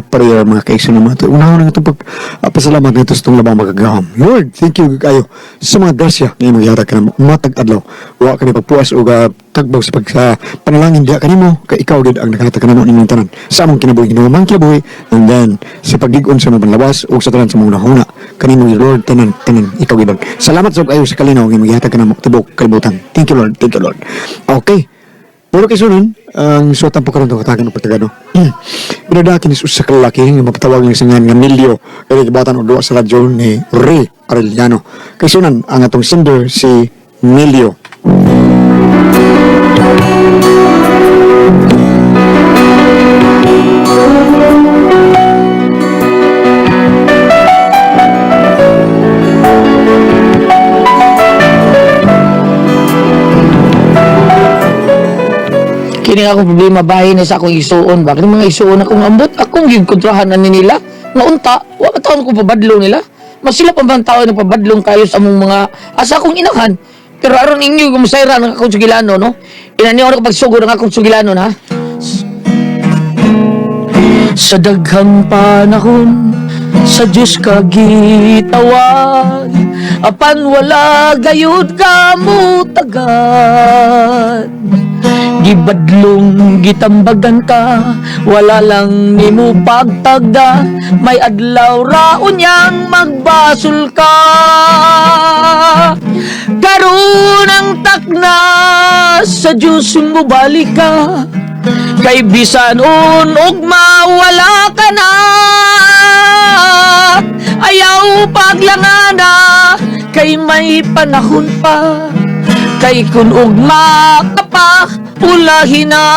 prayer, mga kaigsoon ng mga. Unahon ang itong pagpasalamat nito sa itong labang magagahom. Lord, thank you kayo sa mga grasya nga imong gihatag kanamo matag adlaw. Wa kami pagpuas o tagbaw sa pag sa panalangin diha kanimo kay ikaw gid ang nakahatag kanamo nimong tanan sa among kinabuhi, Ginoo mang kinabuhi, and then sa paglig-on sa among panlawas ug sa tanan sa among hunahuna kanimo, Lord, tanan tanan ikaw gid. Salamat sa kayo sa kalinaw nga imong gihatag kanamo tibok kalibutan. Thank you, Lord. Thank you, Lord. Okay. Pero kay sunon, ang suotan po karon katagan ng pagtagano. Binadakin is usa ka lalaki nga mapatawag ng singan nga Milyo kay gibatan og duwa sa radyo ni Ray Arellano. Kay sunan ang atong sender si Milyo. Kini nga akong problema bahin na sa akong isuon ba? Kini mga isuon akong ambot, akong gikontrahan ani nila. Nga unta, wa ka taon ko pabadlong nila. Mas sila pa bang tao na pabadlong kayo sa among mga asa akong inahan. Pero aron inyo gumusayra ng akong sugilano, no? Inani ako pagsugod ang akong sugilano, ha? Sa daghang panahon sa Diyos ka gitawag, apan wala gayud ka mutagan. Gibadlong gitambagan ka, wala lang nimo pagtagda, may adlaw raon niyang magbasol ka. Karon ang takna sa Diyos mo balik ka, kay bisan og mawala ka na. Ayaw paglangana, kay may panahon pa. Kay kun ugma ka pa, ulahin na.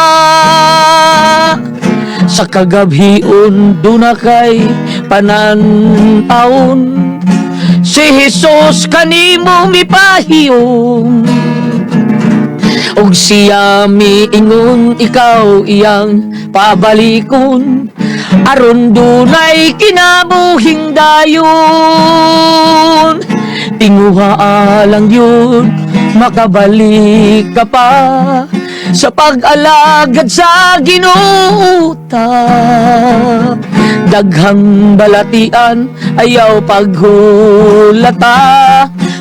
Sa kagabhion duna kay panantaon, si Jesus kanimo mipahiyong. Og siya miingon ikaw iyang pabalikon, aron dunay kinabuhing dayon. Tinguha lang yun, makabalik ka pa sa pag-alagad sa Ginoo ta. Daghang balatian ayaw paghulata,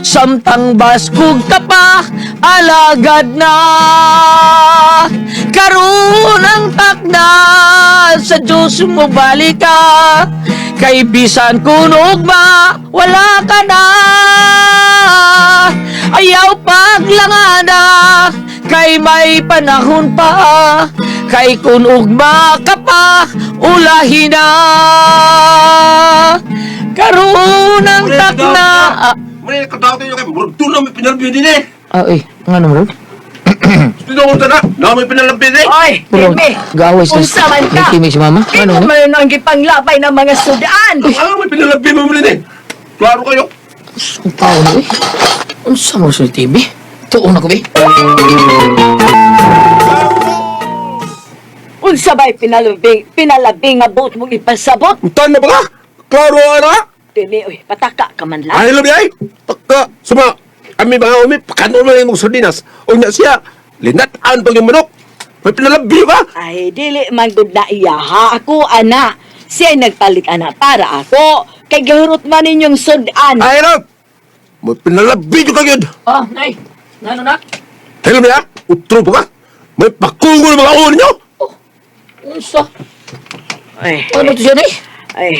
samtang baskog ka pa, alagad na. Karon ang takna sa Diyos mo balik ka, kay bisan kun ugma wala ka na. Ayaw paglangana, kay may panahon pa. Kay kun ugma ka pa, ulahin na. Karon ang takna. Muna yung katawag ninyo kay Murdo na may pinalabin din eh. Ah, eh, nga naman, Rod? Sino ko na? Na may pinalabin eh. Oy, Pero, Timmy! gaaway sa Unsa man ka? May Timmy si Mama. Imo Ano? man ang gipanglabay ng mga sudaan. Ah, may pinalabin mo rin eh. Klaro kayo. Ang tao na eh. Unsa mo sa TV? Tuon ako eh. Unsa ba'y pinalabing nga buot mong ipasabot? Tan na ba ka? Klaro na? Timmy, oy, pataka ka man lang. Ay, labi ay. Taka, suma. Ami mga umi, pakano man yung sardinas. O na siya, linataan pag yung manok. May pinalabi ba? Ay, dili man gud na iya ha. Ako, ana. Siya nagpalit, ana, para ako. Kay gahurot man ninyong sudan. Ay, lab. May pinalabi ko kagad. Ah, nay. Nano na? Ay, labi ah. Utro pa ka? May pakungo ng mga ulo ninyo. Unsa? Ay, Ano to siya nay? ay.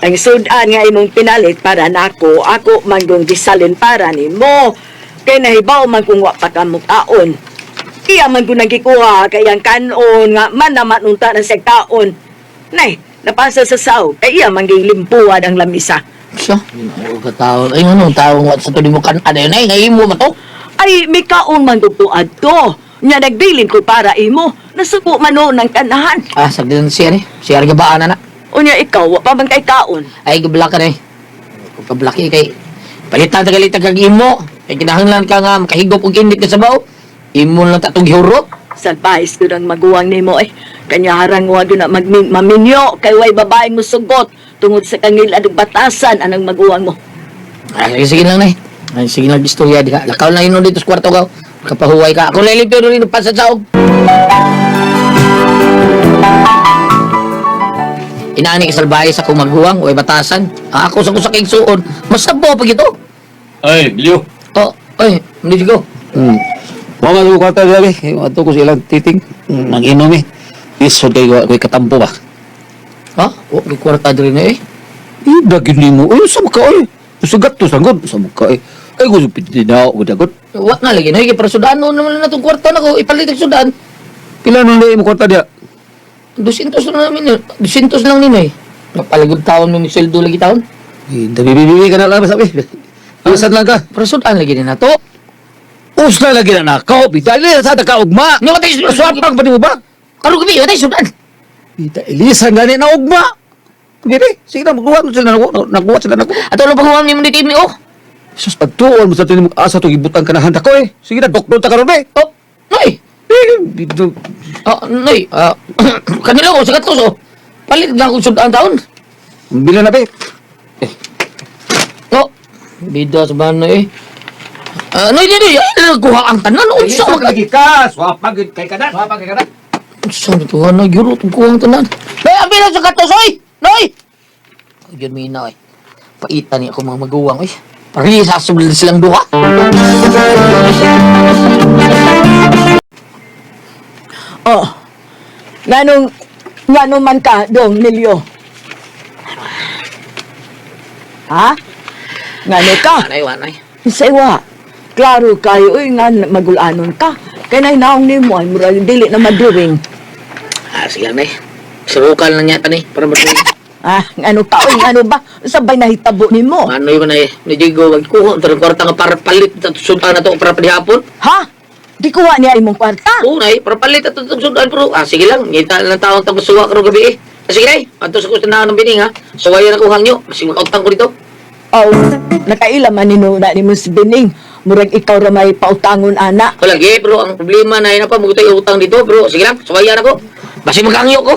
Ang sudan nga imong pinalit para nako, ako man gung gisalin para nimo. Kay nahibaw man kung wa pa ka mukaon. Iya man kung nagikuha kay ang kanon nga man naman unta na siyang taon. Nay, napasa sa saw, kay iya man gilimpuan ang lamisa. Siya? Ginoo ka tao. Ay, ano, tao nga sa tuloy mo kan ano yun ay, ngayon mo mato. Ay, may kaon man gud adto. Nya nagbilin ko para imo. Nasuko man noon ang kanahan. Ah, sagdi na siya ni. Siya rin gabaan na na. Unya ikaw, wa pa man kay kaon. Ay, gablaka na eh. Kung kablaki kay palitan ta galit kag imo. Kay kinahanglan ka nga makahigop og init ka sabaw. Imo lang ta tong gihurot. Salbahis ko ng maguwang nimo eh. Kanya harang wa na maminyo kay way babaeng musugot tungod sa kangil adug batasan anang maguwang mo. Ay, sige lang nay. Ay, sige lang istorya diha. Lakaw lang yun dito sa kwarto ka. Kapahuway ka. Ako lilipyo rin pa sa saog. Inaani ka salbahe sa akong maghuwang o batasan. Ah, ako sa kusang igsuon. Masabo pag ito. Ay, Leo. Oh, ay, hindi ko. Wa man ko kwarta dali. Ato ko silang titing. Nang-inom eh. Isod kay ko'y katampo ba? Ha? Oh, may kwarta diri na eh. Eh, dagin nimo. Uy, sa maka oy. Sugat to sanggod sa maka eh. Ay ko pitinaw ko dagot. Wa na lagi na para sudan no naman na itong kwarta nako ipalit ang sudan. Pila nang mo kwarta diya? 200 lang namin yun. 200 lang nino eh. Napalagod taon mo ni sweldo lagi taon. Eh, bibibi ka na lang sabi. Usan lang ka. Para sudan lagi din na to. Usla lagi na nakaw. Bidali sa ka ugma. Nga watay sudan. Swapang pa nimo ba? Karon gabi watay sudan. Bida ilisan gani na ugma. Bire, sige na magkuha mo sila nakuha, nakuha sila nakuha. Ato lang panghuwam nimo ni TV oh. Sus pagtuon mo sa tuning asa to gibutang ka na handa ko eh. Sige na doktor ta karon eh. Oh, nay. Eh, bidto. Oh, nay. Ah, kanila ko sa katos oh. Palit na akong sudan taon. Bila na be. Oh, bida sa bano eh. Ah, nay, nay, nay, kuha ang tanan. Unsa man lagi ka, swapag gyud kay kada. Swapag kay kada. Unsa man to na gyud itong kuha ang tanan. Nay, ang bila sa katos oy. Nay. Yun mina oy. Paitan ni ako mga maguwang oy. Parisa sa silang duha. Oh. Nganong ngano man ka dong Milyo? Ha? Ngano ka? Anay, wanay. Sa iwa. Klaro kayo, uy, nga magulanon ka. Kay nay naong nimo ay murag dili na maduring. Ah, sige lang, nay. Surukal na niya tani para matuloy. Ah, ngano ka, uy, ngano ba? Sabay nahitabo nimo. Ano yun na eh. Ni Diego, magkuha. Tarang kwarta nga para palit at sudan na to para padihapon. Ha? Di kuha niya imong kwarta. Oo, nay. Para palit at sudan pero. Ah, sige lang. Ngita lang taong tapos suwa karong gabi eh. Ah, sige, nay. Ato sa kustanaan ng bining ha. Suwayan ako hangyo. Kasi makautang ko dito. Aw, nakaila man nino na nimo si Bining. Murag ikaw ra may pautangon ana. Wala, lagi, pero ang problema na yun pa, magutay utang dito, pero sige lang, suwayan ako. Basi magkangyo ko.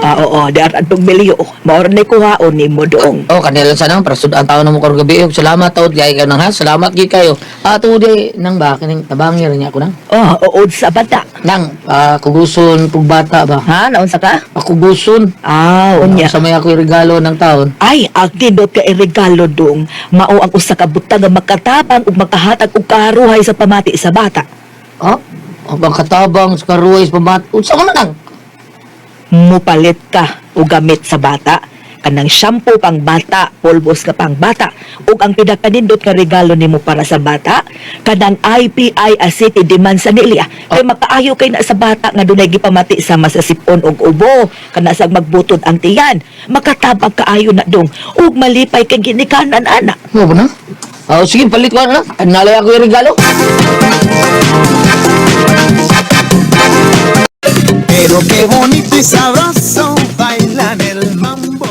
Ah, oo, di at atong milyo. Maor na kuhaon nimo doong. Oh, kanila lang sana, para sudan taon na mo karong gabi. Salamat, taon, gaya ka nang ha. Salamat, gid kayo. Ah, tuod nang ba, kining tabangir niya ako nang. Oh, oo sa bata. Nang, ah, kuguson, pug bata ba? Ha, naunsa ka? Kuguson. Ah, unya. Sa may ako yung regalo ng taon. Ay, ang nindot ka regalo dong. Mao ang usa ka butang nga makatabang ug makahatag og kaharuhay sa pamati sa bata. Oh, ang katabang sa karuay sa pamat. Unsa ko na nang? Mupalit ka og gamit sa bata, kanang shampoo pang bata, pulbos ka pang bata, ug ang pinakanindot nga regalo nimo para sa bata, kanang IPI Acity de Manzanilla. Kay makaayo kay na sa bata nga dunay gipamati sama sa sipon ug ubo, kana sa magbutod ang tiyan, makatabang kaayo na dong ug malipay kay ginikanan ana. Ano ba na? Oh, sige, palit ko na. Nalay ako yung regalo. Pero qué bonito y sabroso bailan el mambo.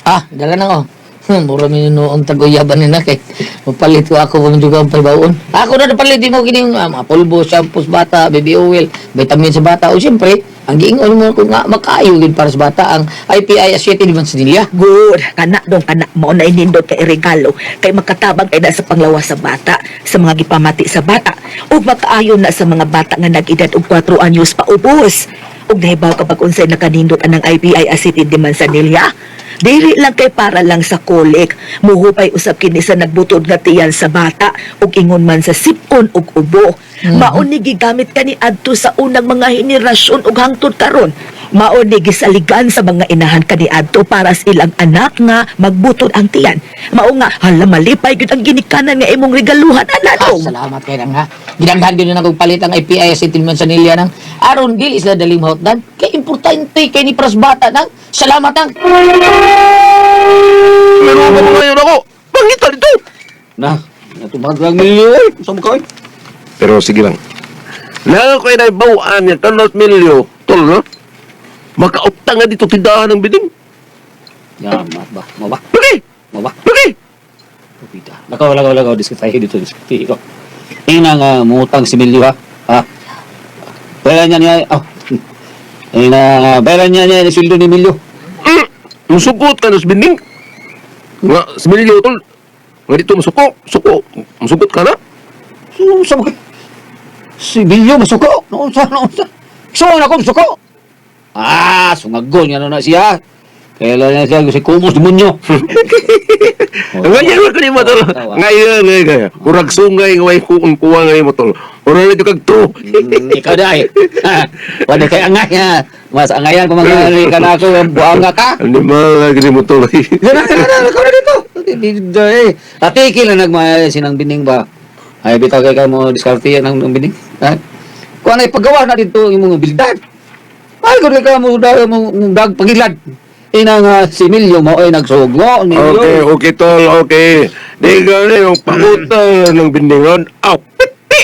Ah, dala na ko. Mura mi noong tag-uyaban ni na kay mapalit ko ako kung juga ang palbaon. Ako na napalit di mo kining mga pulbo, shampoo sa bata, baby oil, vitamin sa bata. O siyempre, ang giingon mo ko nga makaayo gid para sa bata ang IPI Asyete di Manzanilla. Good. Kana dong kana mao na inindot kay regalo kay makatabang kay na sa panglawas sa bata, sa mga gipamati sa bata ug makaayo na sa mga bata nga nag-edad og 4 anyos paubos. Ug nahibaw kapag unsay nakanindot anang IPI Acity de Manzanilla. Dili lang kay para lang sa kolik. Muhupay usab kini sa nagbutod nga tiyan sa bata ug ingon man sa sipon ug ubo. Mao ni gigamit kani adto sa unang mga henerasyon ug hangtod karon. Mao ni gisaligan sa mga inahan kaniadto para sa ilang anak nga magbutod ang tiyan. Mao nga hala malipay gyud ang ginikanan nga imong regaluhan ana Ah, dong. salamat kay nang ha. Gidaghan gyud na akong palit ang IPI Asyete di Manzanilla nang aron dili sila daling mahutdan. Kay importante kay ni para sa bata nang. Salamat nang. Meron pa mga ngayon ako. Pangita dito. Na, natumag lang milyo oy. Sa maka oy. Pero sige lang. Lalo ko ay bawaan niya, 3 milyo. Tol, no? Makautang nga dito tindahan ng biting. Ya, ma ba, ma ba, Lagi! ma ba. Lagi! Pita. Lakaw, lakaw, lakaw. Diskitahe dito, diskitahe ko. Ina nga, mutang si Milyo, ha? Ha? Bayaran niya niya, oh. Ina nga, bayaran niya niya, sweldo ni Milyo. Musugot ka na sa binding. Nga, sa milyo, tol. Nga dito, musuko, suko. Musugot ka na. So, sa mga... Si Bilyo masuko. Naunsa, naunsa. So na ko masuko. Ah, sungagon nga na siya. Kailan na siya si Kumos demonyo. Ngayon mo kani mo tol. Tawa. Ngayon ngayon. Murag sungay nga way kuon kuwa ngayon mo tol. Murag dito kag to. Ikaw dai. Wala kay angay ha. Mas angayan kung mga ka na ako, buanga ka. Animal lagi ni mo tol. Gana, gana, ikaw na dito. Dito eh. Atikil na nagmaya sinang bining ba? Ay, bitaw kay ka mo diskarte yan ang bining. Ha? Kung ano ipagawa na dito yung mga bildan. Ay, kung ka mo dag mo dag pagilad. Ina nga si Milyo mo ay nagsugmo. Milyo. Okay, okay tol, okay. Di gani yung pautang ng bindingon. Aw, piti!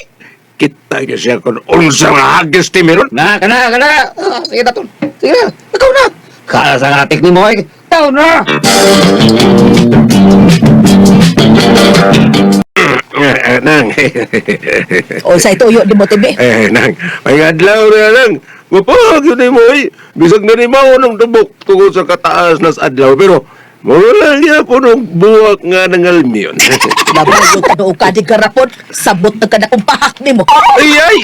Kita niya siya kung unsa nga hagis ti meron. Na, kana, kana. Ah, sige na, tol. Sige na, ikaw na. Kala sa atik ni mo ay, ikaw na. Eh, nang. O sa ituyo di mo tibi. Eh, nang. May adlaw na nang. Mapahag yun mo eh. Bisag na ni mao ng tubok tungkol sa kataas nas adlaw. Pero, wala niya po nung buwak nga ng almiyon. Labayo ka doon ka di garapon. Sabot na ka na kung pahak nimo. Ay, ay!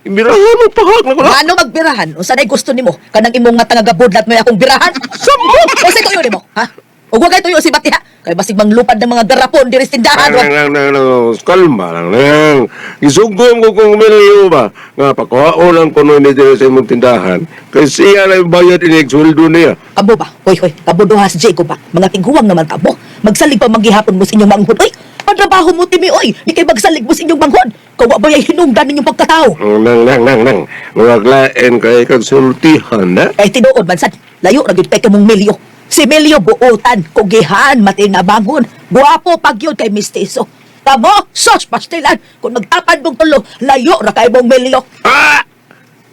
Ibirahan mo pahak na ko na. Ano magbirahan? Unsa nay gusto nimo? Kanang imong nga tangagabudlat mo akong birahan? Sabot! Unsa tuyo nimo? Ha? Ug wa kay tuyo si Bati ha? Kay basig manglupad ng mga garapon diri sa tindahan. Nang, nang, nang, nang, kalma lang, nang. Isugom ko kung milyo ba. Nga, pakuhaon lang ko nun dito sa imong tindahan. Kasi siya na yung bayad ini sweldo niya. Kabo ba? Hoy, hoy, kabo duhas Jacob ba? Mga tiguang naman kabo. Magsalig pa manggihapon mo sa inyong manghod. Oy, patrabaho mo timi oy. Di kay magsalig mo sa inyong manghod. Kawa ba yay hinungdan ninyong pagkatao? Nang, nang, nang, nang. Mga kay kagsultihan na. Kay tinuod man sad, layo ra gyud kay kamong milyo. Si Milyo buotan, kugihan, matinabangon. Guwapo pag yun kay mistiso. Kamo, sos pastilan. Kung magtapan mong tulo, layo ra kay mong milyo. Ah!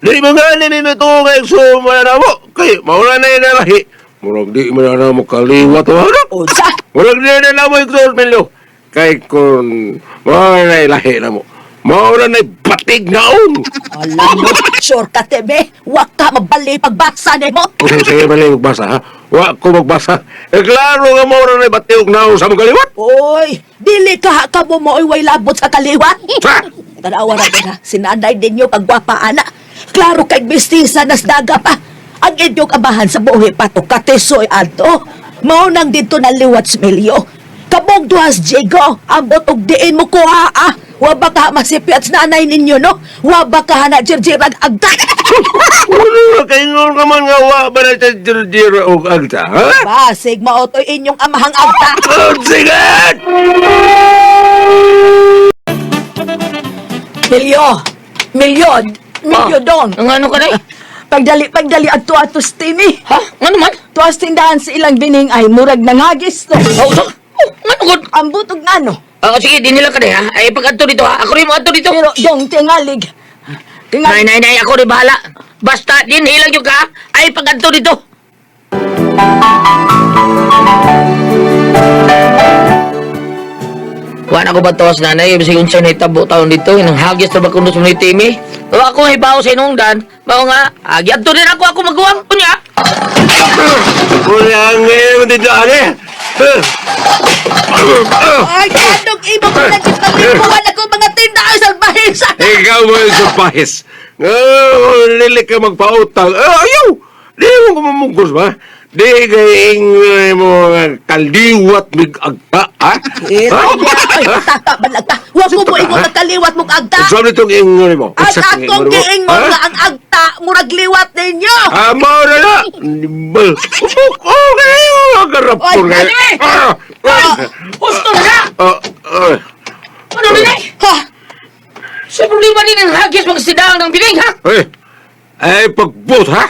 Di mo nga ni na to kay suma na mo. Kay, maula na yung nalahi. Murag di mo na mo kaliwat o ano? Unsa? Murag di na na mo yung milyo. Kay kung maula na yung lahi na mo. Maula na yung batig na um. Alam mo, sure ka tebe. Wa ka mabali pagbasa nimo. Okay, sige, mali magbasa ha. Wa ko magbasa. Eh, klaro nga maura na yung batig na um sa mga kaliwat. Oy, dili ka kamo mo oy way labot sa kaliwat. Sa! Tanawa ra gid ha, sinanay ninyo pagwapa ana. Klaro kay mistisa nas daga pa. Ang inyong amahan sa buhi pa to katisoy adto. Mao nang dito naliwat sa milyo. Kamong duhas Diego, ambot og diin mo kuha ah. Wa ba ka masipyat sa nanay ninyo no? Wa ba ka hana jirjirag agta? Wala kayo ka man nga wa ba na sa jirjira o agta, ha? Basig mao to'y inyong amahang agta. Oh, sige! Milyo! Milyon! Milyo dong! Ang ano ka na eh? Pagdali, pagdali at tuwa to Stevie. Ha? Ano man? Tuwas tindahan sa ilang bining ay murag nangagis to. Oh, so? Oh, ano gud? Ang butog ngano. Ah, sige, di nila ka na ha. Ay, pag adto dito ha. Ako rin mo adto dito. Pero dong tingalig. Nay, Tingalig. nay, nay, ako rin bahala. Basta, din hilang yung ka. Ay, pag adto dito. Wala ko ba tawas nanay? Ibig sabihin siya nahitabo taon dito. Inang hagis na ba kundo sa mga timi? Wa ako hibaw sa inungdan. Mao nga, agi adto din ako ako maguwang kunya. Wala ngayon dito, ane! Ay, kanong imo ko lang ipalibuan ako mga tindahan sa bahisa. Ikaw mo yung surprise. Lili ka magpautang. Ah, ayaw! Di mo kumamugos ba? Di kay ingay mo nga kaliwat mig agta, ha? Eh, Ha? ay, taka man agta. Wa ko mo ingon ang kaliwat mong agta. Unsa nitong ingon mo? Ang Unsa itong akong ingon mo? giingon Ha? nga ang agta murag liwat ninyo. Ah, mao na na! Nimbal! Okay, mga garapon Oy, ngayon. dali! Ah! Ah! Gusto na! Ah! Ah! Ano din ay? Ha? Sa problema din ang hagis mga sidang ng bining ha? Eh! Ay, pagbot, ha?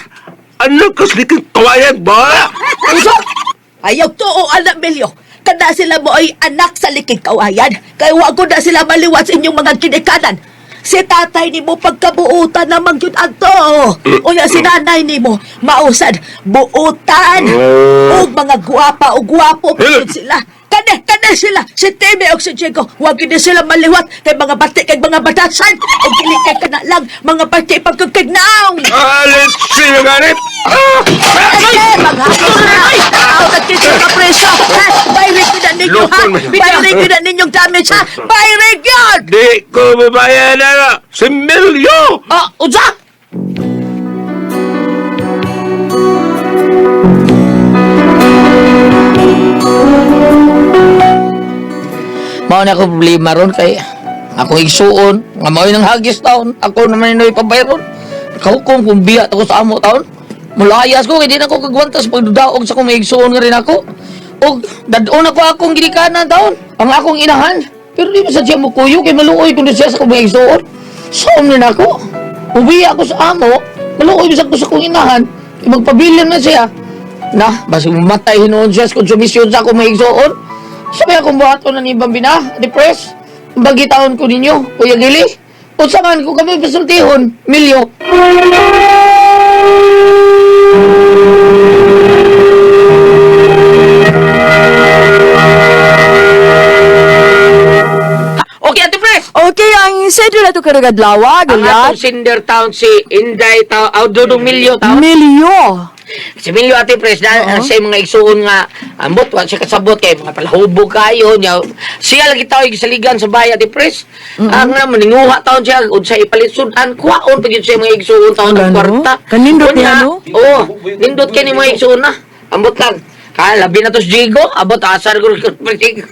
Ano kasliking kawayan ba? Unsa? Ayaw to o anak Melio. Kada sila mo ay anak sa likig kawayan. Kay wa ko na sila maliwat sa inyong mga ginikanan. Si tatay nimo pagkabuutan namang yun adto. Unya si nanay nimo mausad buutan. Eh. Og mga guwapa o guwapo pa Eh. yun sila. Kane, kane sila. Si Timmy o si Diego. Wa gyud ni sila maliwat kay mga bati kay mga batasan. Og dili kay kana lang mga bati pagkakignaong. Alis sino ganit? Ah! Ay, maghapon na! Tao na kita ka preso! Ha? Bayrit na ninyo, ha? Bayari gyud na ninyong damage ha. Bayari gyud. Di ko mabayad na si Milyo! Ah, unsa? Mao na ako problema ron kay ako igsuon nga mao nang hagis taon ako naman inoy pabayron kahukom kung biya ako sa amo taon mulayas ko kay di na ko kagwantas pagdudaog sa kung may igsuon nga rin ako og dadon ako akong ginikanan taon ang akong inahan pero di ba sa siya mukuyo kay maluoy kundi siya sa kung may igsuon saom na ako ubiya ako sa amo maluoy bisag ko sa akong inahan kay magpabilin na siya na basig mamatay hinuon siya sa konsumisyon sa akong may igsuon. Sabi akong buhaton na ni Bambina, depress. Bagitaon ko ninyo, Kuya Gili. Unsa man ko kami pasultihon, milyo. Okay, Ate Pres. Okay, ang sender na to karong adlaw, Ang Gulyat. atong sender town si Inday tao, Audodong Milyo tao. Milyo. Si Milyo Ate Pres na siya yung mga igsuon nga ambot wa siya kasabot kay mga palahubog kayo nya siya lagi tao gisaligan sa bahay Ate Pres. Ang nga maninguha taon siya unsa ipalit sudan kuwaon pag yun siya mga igsuon taon ng Wala, no? kwarta. Kanindot Unya, niya, no? Oo, nindot kay ni mga igsuon na. Ambot lang. Ka labi na to si Jigo, abot asar ko Jigo.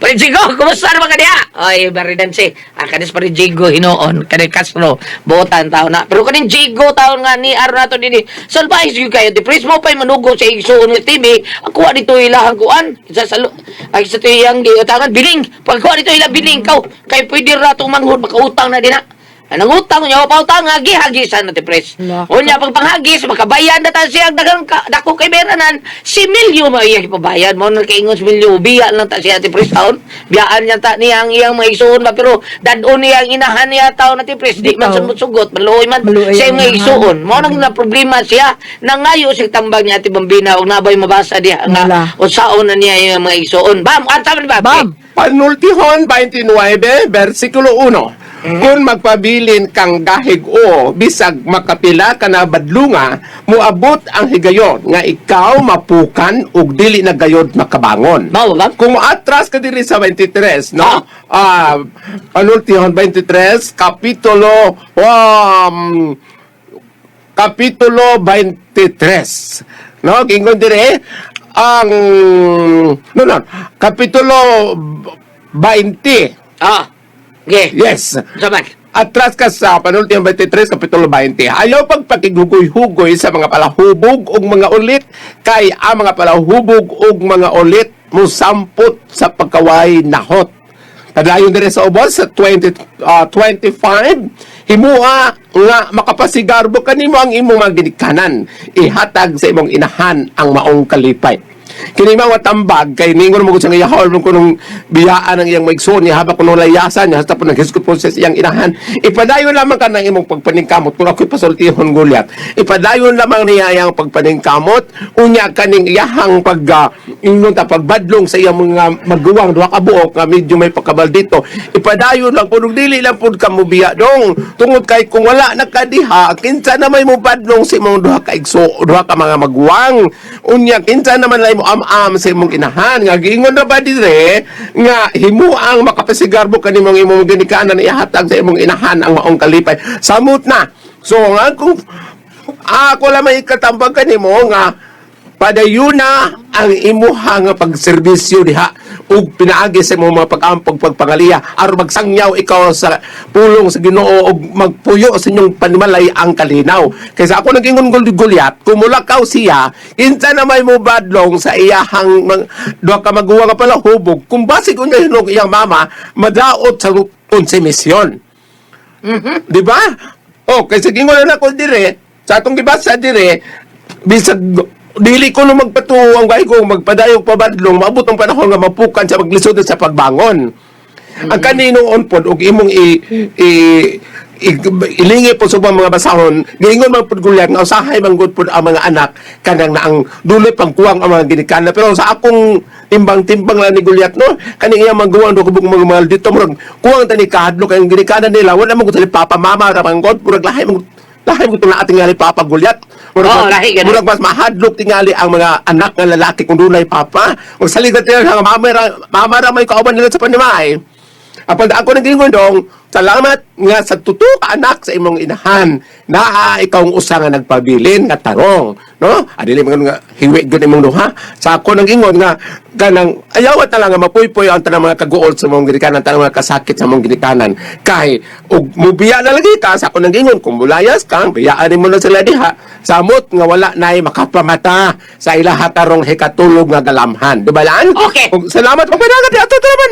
Pare Jigo, kumusta naman ka niya? Ay, baridan si. Ah, kanis pare Jigo hinuon, kanin Castro, buotan tao na. Pero kanin Jigo taon nga ni aron nato dinhi. San pa is kayo? Di pres mo pa'y manugo sa igsuon nga TV. Akuha dito ilahang kuan. Sa salo, ay sa tuyang giutangan biling. Pagkuha dito ila biling kaw, kay pwede ra tong manghud makautang na dinha. Anong utang niya pautang hagi hagisan na ti pres. Laka. Unya pag panghagis makabayan na ta siya daghang ka, dako kay beranan si Milyo mo iya ipabayad mo nang kaingon si Milyo biya lang ta siya ti pres taon biyaan niya ta niya ang iyang mga igsuon ba pero dadon niya ang inahan niya taon na ti pres di man Bitaw. sa sugot maluoy man Maluoy siya ang mga inahan. igsuon mo nang na problema siya nangayo siya tambag niya ti Bambina og nabay mabasa diha Wala. nga unsaon na niya iyang mga igsuon bam anta man ba Bam. Panultihon 29, versikulo 1. Kung magpabilin kang gahig o bisag makapila ka na badlunga, moabot ang higayon nga ikaw mapukan ug dili na gayod makabangon. Mao ba, bam? Kung atras ka diri sa 23, no? Ah, Panultihon 23, kapitulo kapitulo 23. No, gingon dire ang no no, kapitulo 20. Ah, okay. Yes. Unsa man? Atras ka sa panultihon 23, kapitulo 20. Ayaw pagpakighugoy-hugoy sa mga palahubog ug mga ulit, kay ang mga palahubog ug mga ulit musampot sa pagkaway nahot. Padayon dire sa ubos sa 20, 25, himua nga makapasigarbo kanimo ang imong mga ginikanan, ihatag sa imong inahan ang maong kalipay. Kini mga tambag kay ningon mo gud sa iyahol mo kunong biyaan ang iyang maigsoon niya habang kunong layasan niya hasta po naghisgot po siya sa iyang inahan. Ipadayon lamang ka ng imong pagpaningkamot kung ako'y pasultihon Goliath. Ipadayon lamang niya iyang pagpaningkamot unya kaning iyahang pag ingon ta pagbadlong sa iyang mga maguwang duha ka buok nga medyo may pagkabal dito. Ipadayon lang pud ug dili lang pud ka mobiya dong tungod kay kung wala na ka diha kinsa na may mobadlong sa imong duha ka igso duha ka mga maguwang unya kinsa naman lay mo am-am sa imong inahan nga giingon na ba dire nga himuang makapasigarbo kanimong imong ginikanan ihatag sa imong inahan ang maong kalipay samot na. So nga kung ako lang may ikatambag kanimo nga padayuna ang imuha nga pagserbisyo diha ug pinaagi sa imong mga pag-ampog pagpangaliya aron magsangyaw ikaw sa pulong sa Ginoo ug magpuyo sa inyong panimalay ang kalinaw. Kaysa ako nagingon Goliath kumulakaw siya kinsa na may mobadlong sa iyahang duha ka maguwang nga palahubog kung basig unya hinog iyang mama madaot sa konsumisyon. Di ba? Oh, kaysa gingon na ako dire, sa atong gibasa dire, bisag dili ko no magpatuo ang gay ko magpadayog pabadlong maabot ang panahon nga mapukan sa maglisod sa pagbangon. Ang kanino on pod og imong i ilingi po sa ubang mga basahon, giingon man pud gulyat nga usahay man gud pod ang mga anak kanang naang dulay pangkuwang ang mga ginikanan. Pero sa akong timbang-timbang lang ni Goliath no, kaning iyang maguwang do kubog mga mga dito murag kuwang tani kahadlok ang ginikanan nila, wala man gud sila papa mama ra man gud murag lahi man gud Lahi mo na tingali papa Gulyat. Murag Oo, lahi ganun. Murag mas mahadlok tingali ang mga anak nga lalaki kung dunay papa. Magsalig na tingali nga mama ra, mama ra may kauban nila sa panimay. Apan ako nang gingon dong, salamat nga sa totoo ka anak sa imong inahan. Naa ikaw ang usa nga nagpabilin nga tarong, no? Adili man nga hiwi gyud imong duha. Sa ako nang ingon nga kanang ayawat na lang nga mapuypoy ang tanang mga kaguol sa imong ginikanan, tanang mga kasakit sa imong ginikanan. Kay ug mubiya na lagi ka sa ako nang ingon kung mulayas ka, biyaan nimo na sila diha. Samot nga wala nay makapamata sa ilaha tarong hikatulog nga galamhan. Di ba lan? Okay. Ug salamat pagpadagat ato naman.